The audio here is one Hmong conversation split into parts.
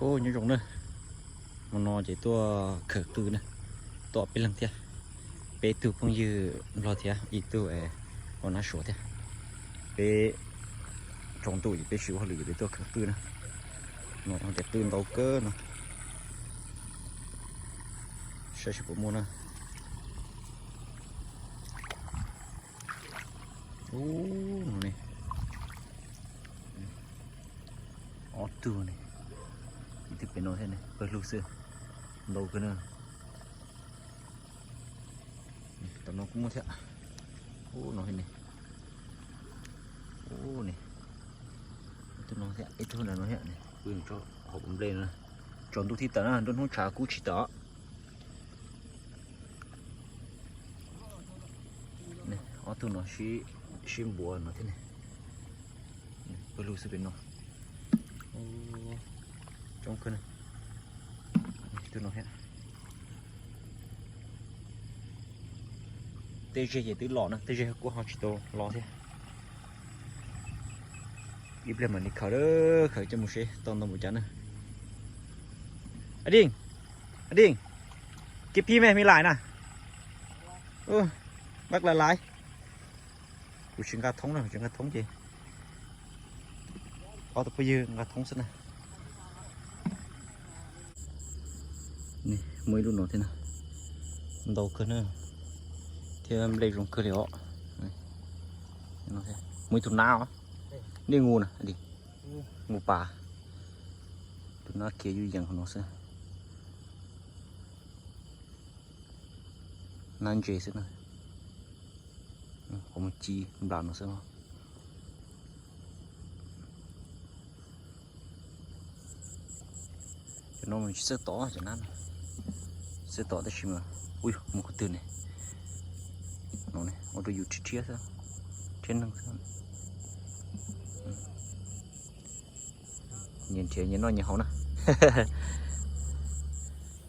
Ub, nyob zoo na, hmo no ces tuaj khaws qwj na, tuaj peb leeg thiab, peb tug phooj ywg Nplog thiab ib tug ua nab Suav thiab. Peb tsaus ntuj ces peb tsis ua hauj lwm ces peb tuaj khaws qwj na. No tias qwj ntau kawg no, saib seb puas muaj na. Ub, no ne, ob tug ne, ib tug pem no thiab ne, pawg lug xwb, ntau kawg na. Tam no kuj muaj thiab. Ub, no thiab ne, ub ne, ib tug no thiab, ib tug no thiab ne, pw hauv nplej no. Tsaus ntuj thiaj tawm na, nruab hnub tshav kub tsis tawm. Ob tug no sib npuav no thiab ne, pawg lug xwb pem no. Coob kawg, tus no thiab. Tej zej ces twb los na, tej zej kuj ho tsis tau los thiab. Ib pliag mam li khaws, khaws coj mus seb tau ntau npaum cas na. A Dij, A Dij, kib pib me me lais na. Vab lais lais. Kuv tsis nqa thoob na, kuv tsis nqa thoob ces ob tug phooj ywg nqa thoob xwb na. Muaj ib lub no thiab na, ntau kawg na, thiab nplej zoo kawg li os. Muaj ib tug nab os, nej ngu na, ngu pas, tus nab khiav yuj yees hauv no xwb. Nab ntses xwb na, qhov muag ci nplas no xwb no. Cov no mas tsis txawj tod, cov nab no tsis txawj tod tab sis mas, ui, mus qhov twg ne? No ne, ua rau yus rhiab rhiab xwb, rhiab neeg xwb. Nyias nrhiav nyias noj nyias haus na.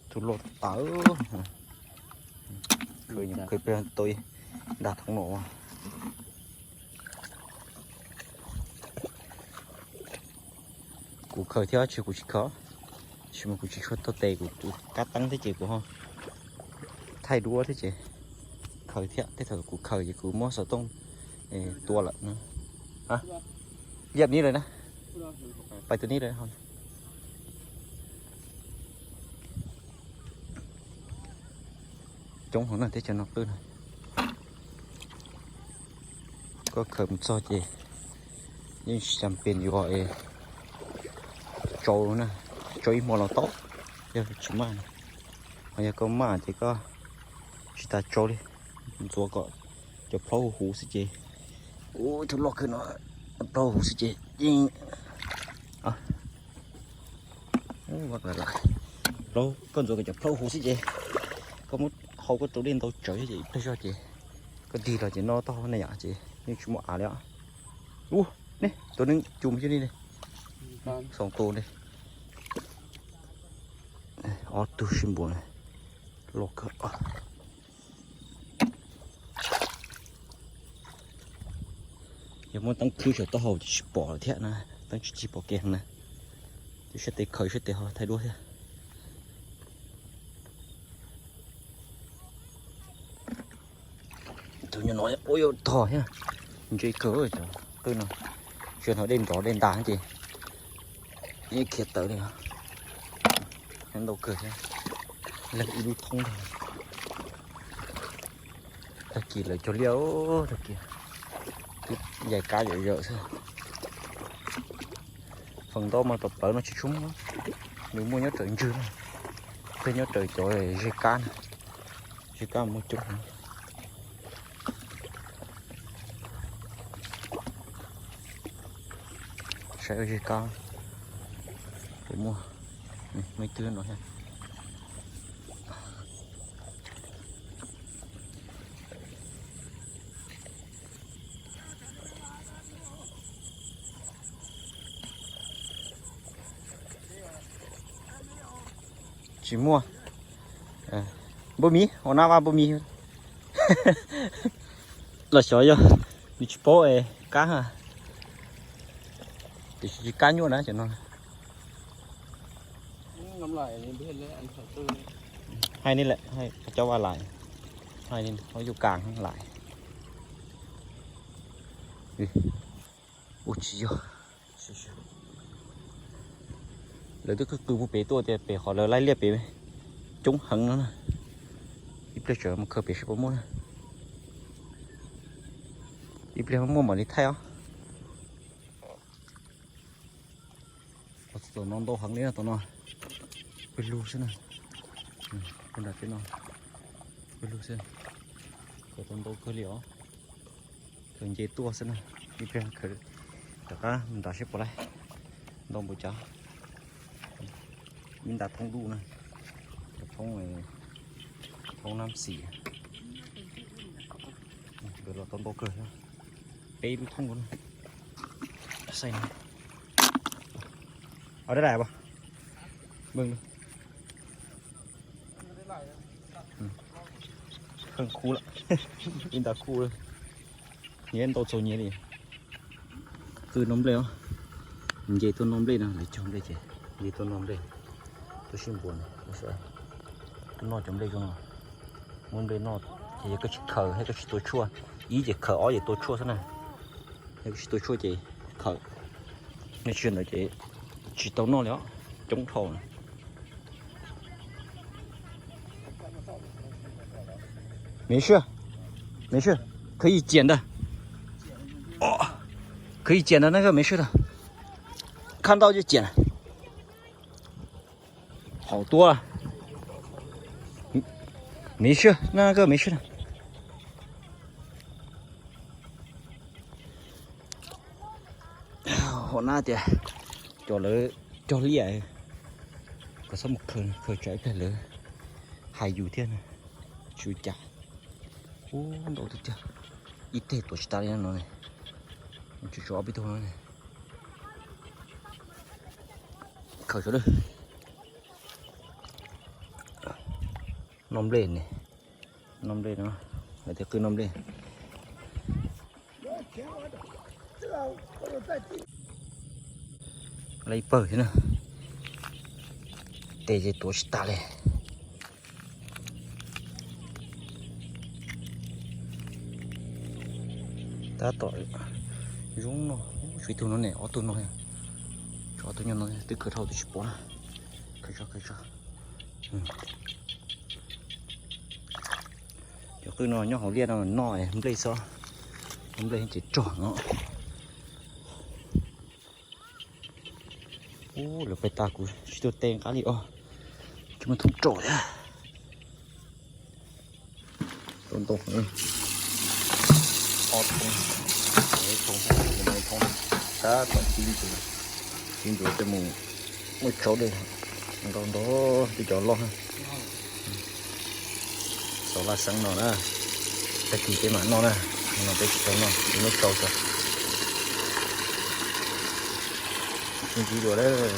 Tus loj tawv, khaws pem tau ib nta thoob no. Kuv khaws thiab tsis, kuv tsis khaws, tsis mas kuv tsis tshua tau tes, kuv tus kab teeb thiab ces kuv ho thaij duab thiab ces khaws thiab. Tej thaum kuv khaws ces kuv muab xov tooj tua lawm. Liaj nib lawm na, pais tus nib lawm. Coob heev na teb chaws no qwj na. Koj khaws mus txog ces yeej tsis cas pes yuav tsau na, tsau ib hmo los tau, yog tsis maj. Ho yog koj maj ces koj tsis tas tsau li, ntxuav kom cov plhaub huv huv xwb ces, ub, thaum loj kawg no, plhaub huv xwb ces yeej, koj ntxuav kom cov plhaub huv xwb ces koj muab hau koj rau dej ntau tsawv ces ib pliag zog ces koj dig los ces noj tau ne yom, ces yeej tsis muaj av li os. Ub, ne, tus neeg cus mus coj li ne, xoom tus ne. Ob tug sib npuav loj kawg. Yog muab teeb khwb saum taub hau ces tsis pom lawm thiab na, teeb tsis tsis pom kev heev na. Tus sab tes khaws sab tes ho thaij duab thiab. Tus nyuam no ua yuav tog thiab, ntse kawg cov qwj no, tsuas hnov dej nrov dej ntas ces yeej khiav tawv li. Ntau kawg thiab, leej ib lub thoob. Tag kis lawv cog liaj, tag kis twb yais kab yam yawm xwb. Feem ntau mas tom plawv no tsis tshua muaj, nws muaj nyob raws ntswg na, thiab nyob raws cov zej kab na, zej kab muaj coob. Saib zej kab puas muaj, muaj ib tug no thiab. Tsis muaj. Npua miv, ua nab vaj npua miv. Los xyov yog nws tsis paub es kab, tiam sis tsis kab nyuaj na cov no. Hais li lawm, hais cov vaj lais, hais li, ho yus kas lais. Ua tsis yog, lawv twb qw qw puag pem tuaj tias pem qhov lawv laij liaj pem coob heev no na. Ib pliag tseem mus khaws pem seb puas muaj na. Ib pliag muaj mam li thaij os. Tom no ntau heev li no, tom no pawg lug xwb na. Pawg lug xwb, khaws tau ntau kawg li os. Khaws nce tuaj xwb na. Ib pliag khaws rov qab nram seb puas laij. Ntau npaum cas. Ib nta thoob duj na, cov thoob, thoob nab xis. Nkawd los tau ntau kawg, peb lub thoob no. Saib no, dab dab pheej khub lawm, ib nta khub, nyiav ntau txaus nyiav li. Qw noj nplej os, nce tuaj noj nplej no, lawv cog nplej ces nce tuaj noj nplej, tuaj sib npuas noj cov nplej zoo no. Muab nplej noj ces yog koj tsis khaws thiab koj tsis tua tshuaj, ib ces khaws ob ces tua tshuaj xwb na. Yog koj tsis tua tshuaj ces khaws, nej tsis ntawd ces tsis tau noj li os, coob dhau na. 没事，没事，可以捡的。哦，可以捡的那个没事的，看到就捡。好多了。没事，那个没事的。 Hom nab tias cov lawv cog liaj, koj txhob mus khaws, khaws tsam ib pliag lawv hais yus thiab na. Tsis ua cas. Ub, ntau tiag tiag. Ib teg tuav tsis tas li no ne. Tsis tshuav ob peb tug no ne. Khaws sawv daws. Noj nplej ne. Noj nplej no, lawv tias qwj noj nplej. Lawv ib pawg thiab na. Tes ces tuav tsis tas li. Tab tom zoo no, tshuav ib tug no ne, ob tug no, tshuav ob tug nyob no twb khaws dhau twb tsis pom na. Khaws tso, khaws tso. Cov qwj no nyob hauv liaj no noj nplej xwb, noj nplej ces rog no. Ub, lawv pais tas kuv tsis tuaj teb qab li os. Tsis muaj thoob rau thiab. Tau ntau, ob thoob, ib thoob, ib thoob, tab tom tib ntsuav, tib ntsuav coj mus muab tsau dej, ntau ntau, twb cov loj. Tau laj xeeb no na, tag kis peb mam noj na, no peb tsis tau noj, peb muab tsau tso. Ntxiv dua lawm.